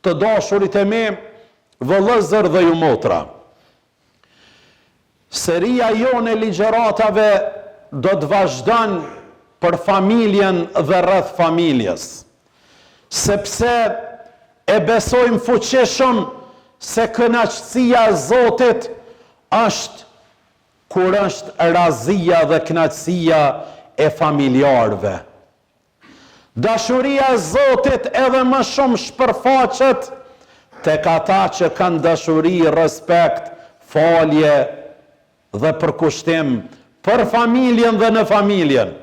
Të dashurit e mi, vëllezër dhe ju motra. Seria jonë e ligjëratave do të vazhdon për familjen dhe rreth familjes. Sepse e besojmë fuqishëm se kënaqësia e Zotit është kur është razia dhe kënaqësia e familjarëve. Dashuria e Zotit edhe më shumë shpërfaqet tek ata që kanë dashuri, respekt, falje dhe përkushtim për familjen dhe në familjen.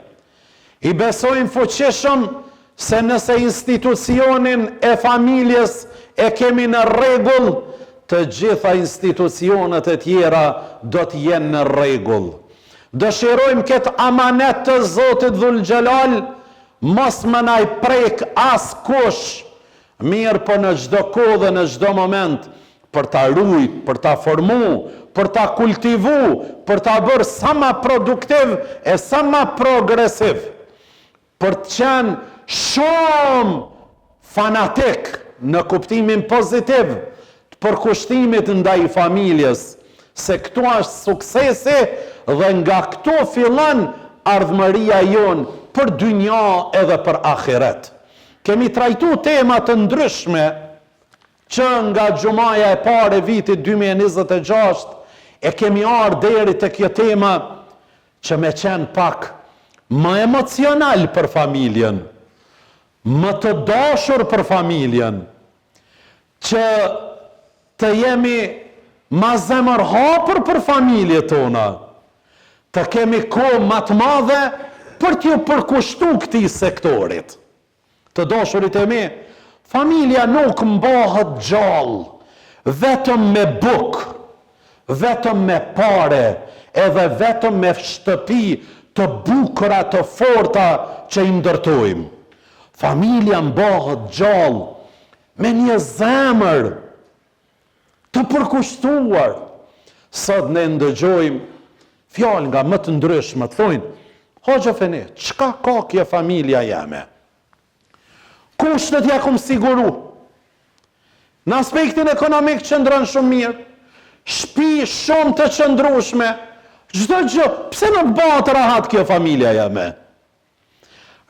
I besojmë fuqishëm se nëse institucionin e familjes e kemi në rregull, të gjitha institucionet e tjera do të jenë në rregull. Dëshirojmë këtë amanet të Zotit Dhul Xhelal mos me na e prek askush, mirëpo në çdo kohë dhe në çdo moment për ta rujt, për ta formu, për ta kultivu, për ta bërë sa ma produktiv e sa ma progresiv. Për të qenë shumë fanatik në kuptimin pozitiv të përkushtimit ndaj familjes, se këtu është suksesi dhe nga këtu fillon ardhmëria jonë për dynja edhe për ahiret. Kemi trajtu tema të ndryshme që nga xhumaja e parë e vitit 2026 e kemi ardhë deri te kjo tema që me qenë pak më emocional për familjen, më të dashur për familjen, që të jemi ma zemërhapur për familjet tona, të kemi kohë ma të madhe për t'iu përkushtu këtij sektorit. Të dashurit e mi, familja nuk mbahet gjallë vetëm me bukë, vetëm me pare edhe vetëm me shtëpi të bukura të forta që i ndërtojmë. Familja mbahet gjallë me një zemër të përkushtuar. Sot ne ndëgjojmë fjalë nga më të ndryshmet, thonë, Hoxhë efendi, çka ka kjo familja jeme? Kushtet ja kom siguru? Në aspektin ekonomik qëndron shumë mirë, shpi shumë të qëndrueshme, çdo gjë, pse nuk bëhet rahat kjo familja jeme?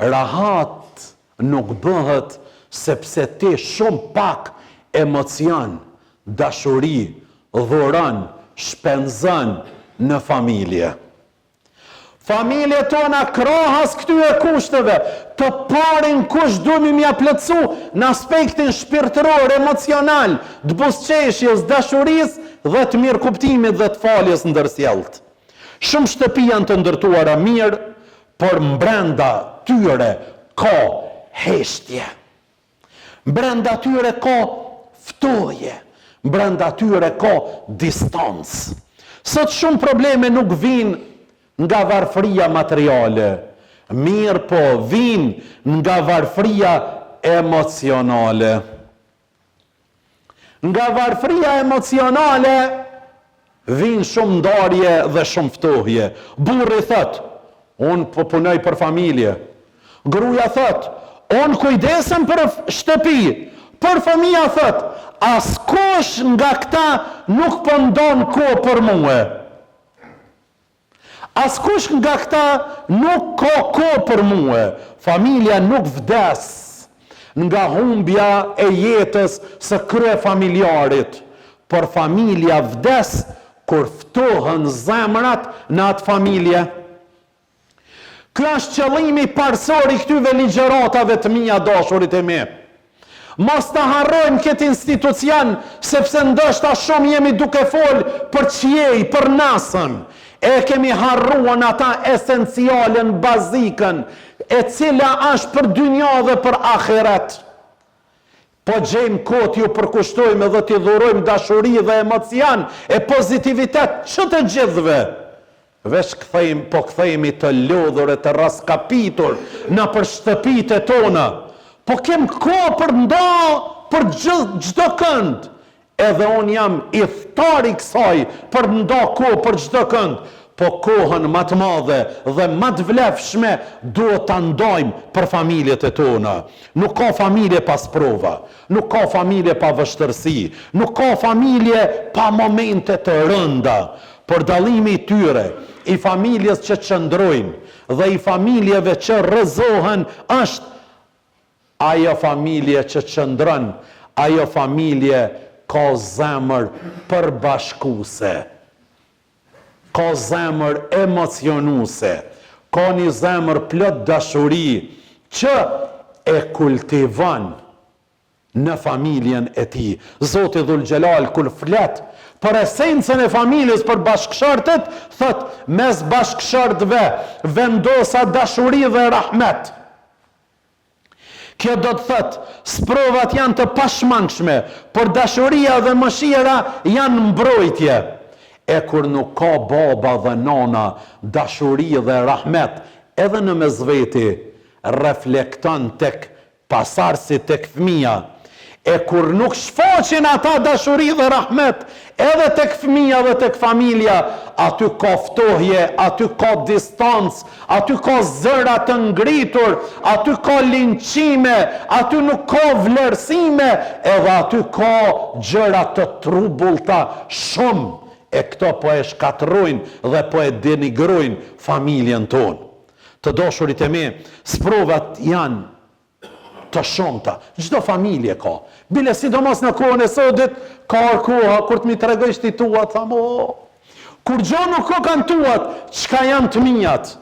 Rahat nuk bëhet sepse ti shumë pak emocion, dashuri, dhuron, shpenzon në familje. Familjet tona krahas këtyre kushteve, të parin kusht duhemi m'ia plotësu në aspektin shpirtëror, emocional, të buzëqeshjes, dashurisë dhe të mirëkuptimit dhe të faljes ndërsjelltë. Shumë shtëpi janë të ndërtuara mirë, por mbrenda tyre ka heshtje. Mbrenda tyre ka ftohje, mbrenda tyre ka distancë. Sot shumë probleme nuk vijnë nga varfëria materiale, mirëpo vijnë nga varfëria emocionale. Nga varfëria emocionale vijnë shumë ndarje dhe shumë ftohje. Burri thotë, unë po punoj për familje. Gruaja thotë, unë kujdesem për shtëpi. Por fëmija thotë, askush nga këta nuk po ndon kohë për mue. Askush nga këta nuk ka kohë për mue. Familja nuk vdes nga humbja e jetës së kryefamiljarit, por familja vdes kur ftohen zemrat në atë familje. Ky është qëllimi parësor i këtyve ligjëratave të mia dashurit e mi. Mos ta harrojmë këtë institucion, sepse ndoshta shumë jemi duke fol për qiej, për NASA-n. E kemi harruan ata esencialen, bazikën, e cila është për dynja dhe për ahiret. Po gjejmë kohë t'iu përkushtojmë dhe t'i dhurojmë dashuri dhe emocion e pozitivitet që të gjithëve. Veç kthejmë, po kthehemi të lodhur e të rraskapitur nëpër shtëpitë tona. Po kem kohë për nda për çdo kënd. Edhe unë jam ithtar i kësaj për nda kohë për çdo kënd. Po kohën ma të madhe dhe ma të vlefshme duhet ta ndajmë për familjet e tona. Nuk ka familje pa sprova, nuk ka familje pa vështirësi, nuk ka familje pa momente të rënda. Por dallimi i tyre, i familjes që qëndrojnë dhe i familjeve që rrëzohen është Ajo familje që qëndron, ajo familje ka zemër përbashkuese, ka zemër emocionuese, ka një zemër plot dashuri që e kultivon në familjen e tij. Zoti Dhul Xhelal kur flet për esencën e familjes për bashkëshortët, thotë, mes bashkëshortëve vendosa dashuri dhe rahmet. Kjo do të thotë, sprovat janë të pashmangshme, por dashuria dhe mëshira janë mbrojtje. E kur nuk ka baba dhe nana dashuri dhe rahmet edhe në mes veti, reflekton tek pasardhësi tek fëmija. E kur nuk shfaqin ata dashuri dhe rahmet edhe tek fëmija dhe tek familja, aty ka ftohje, aty ka distancë, aty ka zëra të ngritur, aty ka linçime, aty nuk ka vlerësime, edhe aty ka gjëra të trubullta shumë, e këto po e shkatërrojnë dhe po e denigrojnë familjen tonë. Të dashurit e mi, sprovat janë të shumta. Çdo familje ka. Bile sidomos në kohën e sodit, ka ardh koha kur të m'i tregojsh ti tuat, tham, o, kurgjo nuk kokan tuat, çka janë të mijat?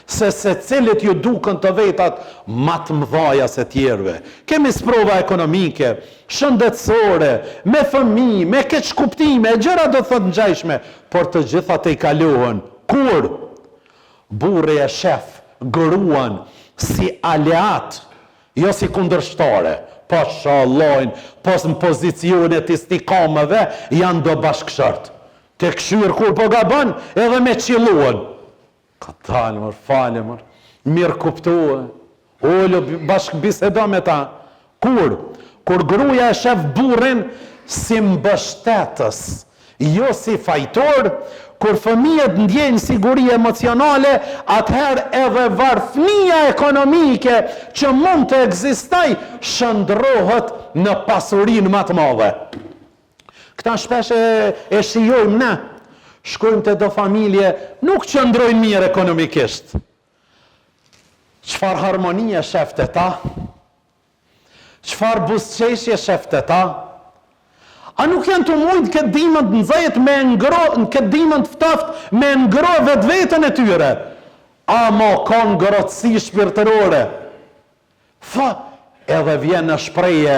Se secilit ju duken të vetat ma të mdhaja se tjerëve. Kemi sprova ekonomike, shëndetësore, me fëmijë, me keqkuptime, gjëra do të thotë ngjajshme, por të gjitha tejkalohen. Kur? Burri e shef gruan si aleat, jo si kundërshtare. Pasha Allahin, pos në pozicione të istikameve janë do bashkëshortë. Te kshyr kur po gabon edhe me qilluen. Ka dalë mor, fale mor, mirëkuptue. Ulu bashkëbisedo me ta. Kur? Kur gruaja e shef burrin si mbështetës, jo si fajtor, kur fëmijët ndjejnë siguri emocionale, atëherë edhe varfnia ekonomike që mund të ekzistojë shndërrohet në pasurinë ma të madhe. Këta shpesh e, e shijojmë ne. Shkojmë te do familje, nuk qëndrojnë mirë ekonomikisht. Çfarë harmonie shef te ta? Çfarë buzëqeshje shef te ta? A nuk janë tu mujtë këtë dimën të nxehtë me ngroh, në këtë dimën të ftoftë me ngroh vetveten e tyre? Ama ka ngrohtësi shpirtërore. Fa, edhe vjen në shprehje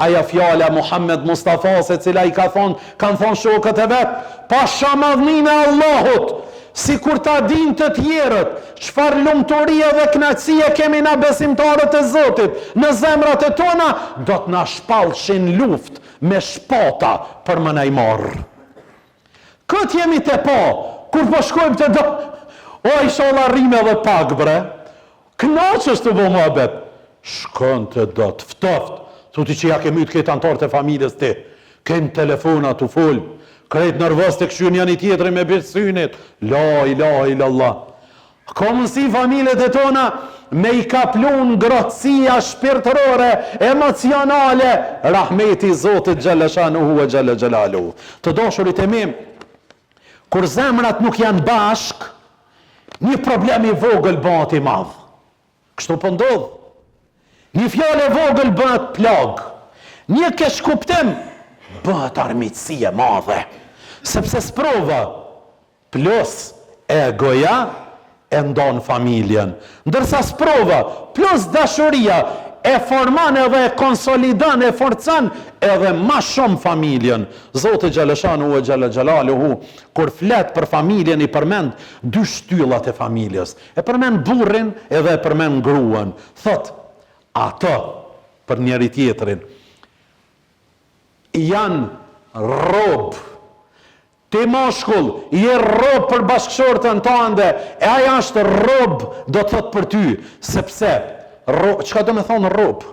ajo fjala Muhammed Mustafas e cila i ka thonë, kanë thonë shokët e vet, pasha madhninë e Allahut, sikur ta dinë të tjerët, çfarë lumturie dhe kënaqësie kemi na besimtarët e Zotit në zemrat e tona, do të na shpallshin luftë me shpata për me na i marrë. Këtë jemi te pa, kur po shkojmë te do, o ishalla rrimë edhe pak bre, Kënaqesh tu bo muhabet. Shkon te do të ftoft. Thu ti që ja ke myt krejt anëtarët e familjes ti. Krejt në telefona tu fol. Krejt nervoz tu kqyr njani tjetrin me bisht synit. La ilahe illallah. Ka mundësi familjet e tona me i kaplu ngrohtësia shpirtërore, emocionale, rahmeti i Zotit xhelle shanuhu ve xhelle xhelaluhu. Të dashurit e mi, Kur zemrat nuk janë bashkë, një problem i vogël bëhet i madh. Kështu po ndodh. Një fjalë e vogël bëhet plagë. Një keqkuptim bëhet armiqësi e madhe. Sepse sprova plus egoja e ndan familjen. Ndërsa sprova plus dashuria e formon edhe e konsolidon e forcon edhe ma shumë familjen. Zoti xhaleshanuhu e xhele xhelaluhu kur flet për familjen i përmend dy shtyllat e familjes. E përmend burrin edhe e përmend gruan. Thotë ato për njëri tjetrin janë rrobë Ti mashkull, je rrobë për bashkëshorten tande, e ajo është rrobë, do të thotë për ty, sepse rro, çka do me thonë rrobë?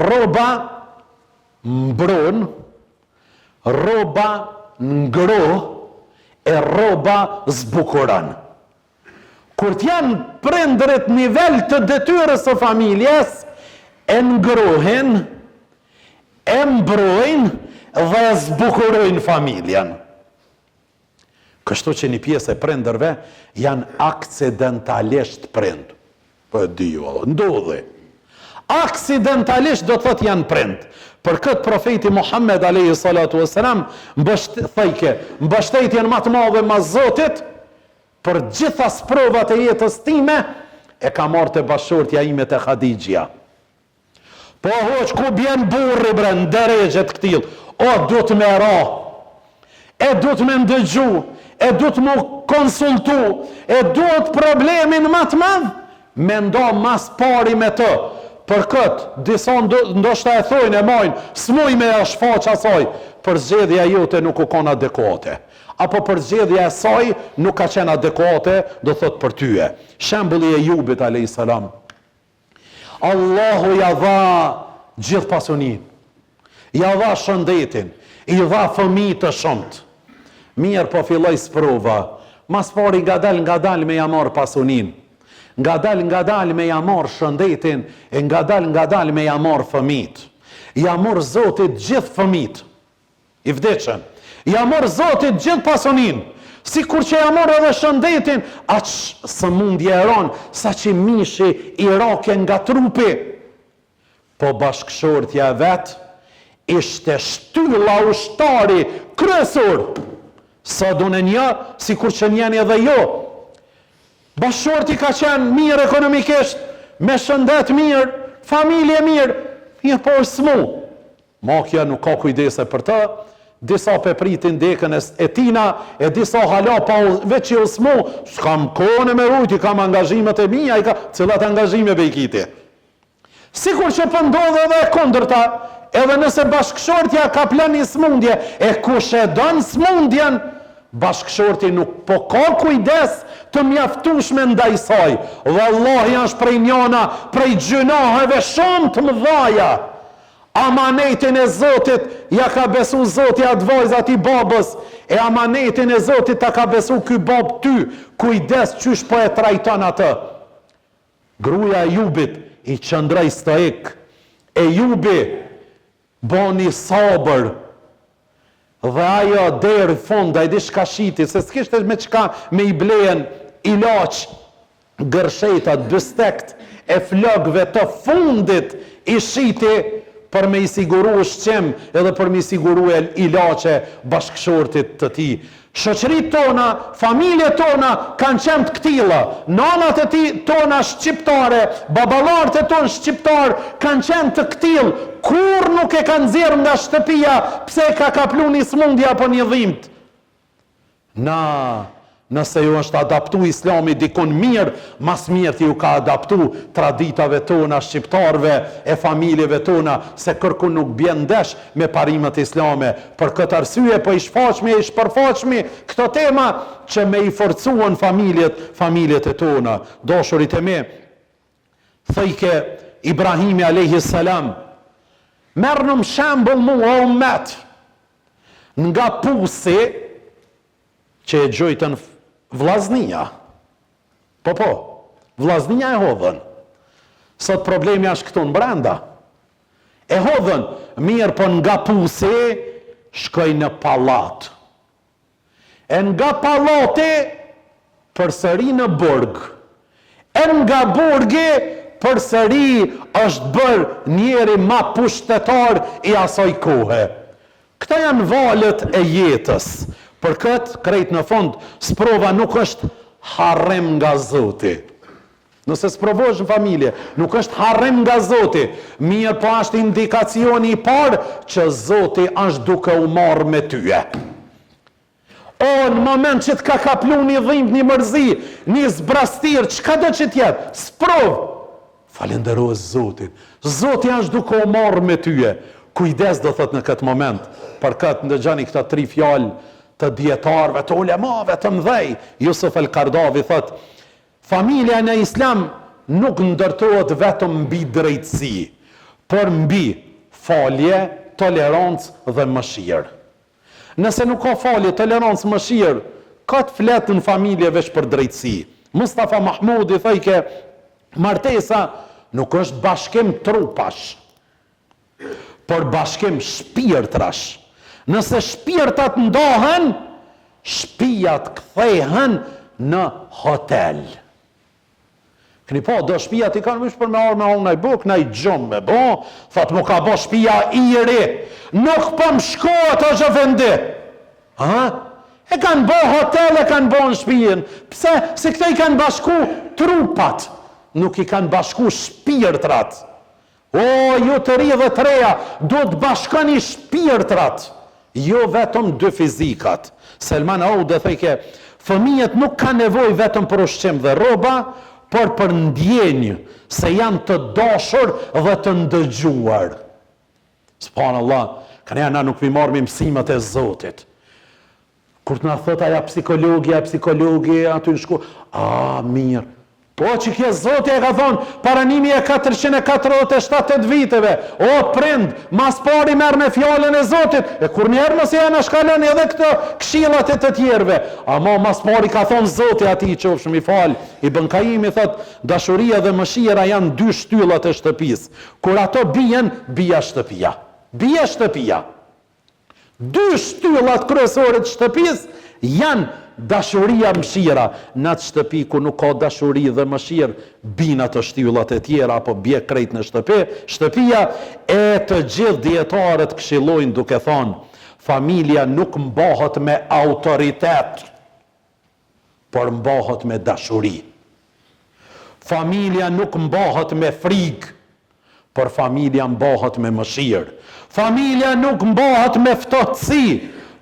Rroba mbron, rroba ngroh, E rroba zbukuron. Kur të janë prindërit nivel të detyrës së familjes, e ngrohin, e mbrojnë dhe e zbukurojnë familjen. Kështu që një pjesë e prindërve janë aksidentalisht prind. Po e di ju, ndodhi. Aksidentalisht do të thotë janë prind. Për këtë profeti Muhammed alayhi salatu wasalam mbësht thojke, mbështetjen ma të madhe mas Zotit për gjitha sprovat e jetës time e kam marrë te bashkëshortja ime te Hadixhja. Po hoxhë ku bjen burri bre në derexhe të këtillë o duhet me ra e duhet me ndëgju e duhet mu konsultu e duhet problemin ma të madh me nda mas pari me të për këtë disa ndoshta e thojnë e majnë s'muj me ja shfaq asaj përzgjedhja jote nuk u kon adekuate apo përzgjedhja e saj nuk ka qenë adekuate do thot për tyje shembulli i Ejubit alejhi selam Allahu ja dha gjithë pasuninë, ja dha shëndetin, i dha fëmijë të shumtë. Mirëpo filloi sprova, mas pari ngadalë ngadalë me ja marrë pasuninë, ngadalë ngadalë me ja marrë shëndetin e ngadalë ngadalë me ja marrë fëmijët. Ja mor Zoti gjithë fëmijët. I vdiqën. Ja mor Zoti gjithë pasuninë. Sikur që ja mor edhe shëndetin, aq sëmundje e ronë, saqë mishi i rake nga trupi. Po bashkëshortja e vet ishte shtylla ushtari kryesor. Sot unë një, sikur që njeni edhe jo. Bashkëshorti ka qenë mirë ekonomikisht, me shëndet mirë, familje mirë, mirëpo është smu. Makja nuk ka kujdese për të, disa pe pritin dekën e tina, e disa hala pa u, veç që u smu, s'kam kohë me rujt, i kam angazhimet e mia, i ka, cilat angazhime be i ki ti? Sikur që po ndodh edhe e kundërta, edhe nëse bashkëshortja kaplon një smundje, e kush e don smundjen, bashkëshorti nuk po ka kujdes të mjaftueshme ndaj saj. Vallahi është prej njana prej gjynaheve shumë të mëdhaja. Amanetin e Zotit ja ka besu Zoti atë vajzë atij babës e amanetin e Zotit ta ka besu ky babë ty kujdes qysh po e trajton atë gruaja e Ejubit i qëndroi stoik Ejubi boni sabër Dhe ajo deri në fund, a e di çka shiti, se s'kishte me çka me i blenë ilaç, gërshetat, bystekt e flokëve të fundit i shiti për me i siguru ushqim edhe për me i siguru ilaçe bashkëshortit të tij. Shoqëritë tona, familjet tona kanë qenë të këtilla. Nanat e tij tona shqiptare, baballarët e tonë shqiptarë kanë qenë të këtillë, kurrë nuk e kanë nxjerrë nga shtëpia pse e ka kaplu një sëmundje apo një dhimbtë. Na, nëse ju është adaptu Islami dikun mirë, ma s'mirti ju ka adaptu traditave tona shqiptarëve e familjeve tona, se kërkun nuk bjen ndesh me parimet islame, për këtë arsye po i shfaqmi e i shpërfaqmi këto tema që me i forcuan familjet, familjet e tona. Dashurit e mi, thojke Ibrahimi alejhi selam, merrnum shembull mu o ummet, nga pusi që e gjujtën vllaznia. Po po, vllaznia e hodhën. Sot problemi është këtu në brenda. E hodhën, mirëpo nga pusi shkoi në pallat. E nga pallati përsëri në burg. E nga burgi përsëri është bërë njeri ma pushtetar i asaj kohe. Këto janë valët e jetës. Për këtë, krejt në fund, sprova nuk është harrim nga Zoti. Nëse sprovohesh në familje, nuk është harrim nga Zoti, mirëpo është indikacioni i parë që Zoti është duke u marrë me tyje. O, në moment që të ka kaplu një dhimbë, një mërzi, një zbrastirë, çkado që t'jetë, sprovë, falënderoje Zotin. Zoti është duke u marrë me tyje. Kujdes do thotë në këtë moment, për këtë ndëgjoni këto tri fjalë të dijetarëve, të ulemave të mëdhej. Jusuf El Kardavi thotë, Familja në Islam nuk ndërtohet vetëm mbi drejtësi, por mbi falje, tolerancë dhe mëshirë. Nëse nuk ka falje, tolerancë, mëshirë, Kot flet në familje veç për drejtësi. Mustafa Mahmudi thojke, martesa nuk është bashkim trupash, por bashkim shpirtrash. Nëse shpirtat ndahen, shpijat kthehen në hotel. Keni pa, do shpijat i kanë veç për me ardhë me hangër naj bukë, naj gjumë me bo, thot m'u ka bo shpija iri, nuk po më shkohet hoxhë efendi. Ha? E kanë bo hotel, e kanë bo në shpijën. Pse? Se këto i kanë bashku trupat, nuk i kanë bashku shpirtrat. O, ju të ri dhe të reja, duhet të bashkoni shpirtrat, jo vetëm dy fizikat. Selman Aude thojke, fëmijët nuk kanë nevojë vetëm për ushqim dhe rroba, por për ndjenjë se janë të dashur dhe të ndëgjuar. Subhanallah, kanjëherë na nuk m'i marrim mësimet e Zotit. Kur të na thot aja psikologja, psikologi aty në shkollë, a mirë. Po që kjo Zoti e ka thonë para 1447 viteve, o prind, mas pari merrne fjalën e Zotit, e kurrnjëherë mos i anashkaloni edhe këto këshillat e të tjerëve. Ama mas pari ka thonë Zoti atij qofshim i fal, Ibn Kajimi thot, dashuria dhe mëshira janë dy shtyllat e shtëpisë. Kur ato bien, bie shtëpia. Bie shtëpia. Dy shtyllat kryesore të shtëpisë janë dashuria mëshira. Në atë shtëpi ku nuk ka dashuri dhe mëshirë, bijnë ato shtyllat e tjera apo bie krejt në shtëpi, shtëpia, e të gjithë dijetarët këshillojnë duke thonë, familja nuk mbahet me autoritet, por mbahet me dashuri. Familja nuk mbahet me frikë, por familja mbahet me mëshirë. Familja nuk mbahet me ftohtësi,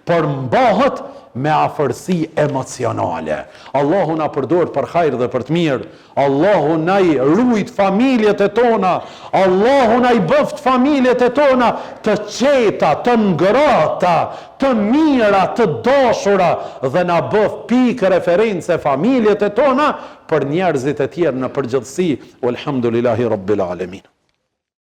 por mbahet me afërsi emocionale. Allahu na përdortë për hajr dhe për të mirë. Allahu na i rujt familjet e tona, Allahu na i bëft familjet e tona të qeta, të ngrohta, të mira, të dashura dhe na bëft pikë reference familjet e tona për njerëzit e tjerë në përgjithësi, Walhamdulillahi Rabbil Alemin.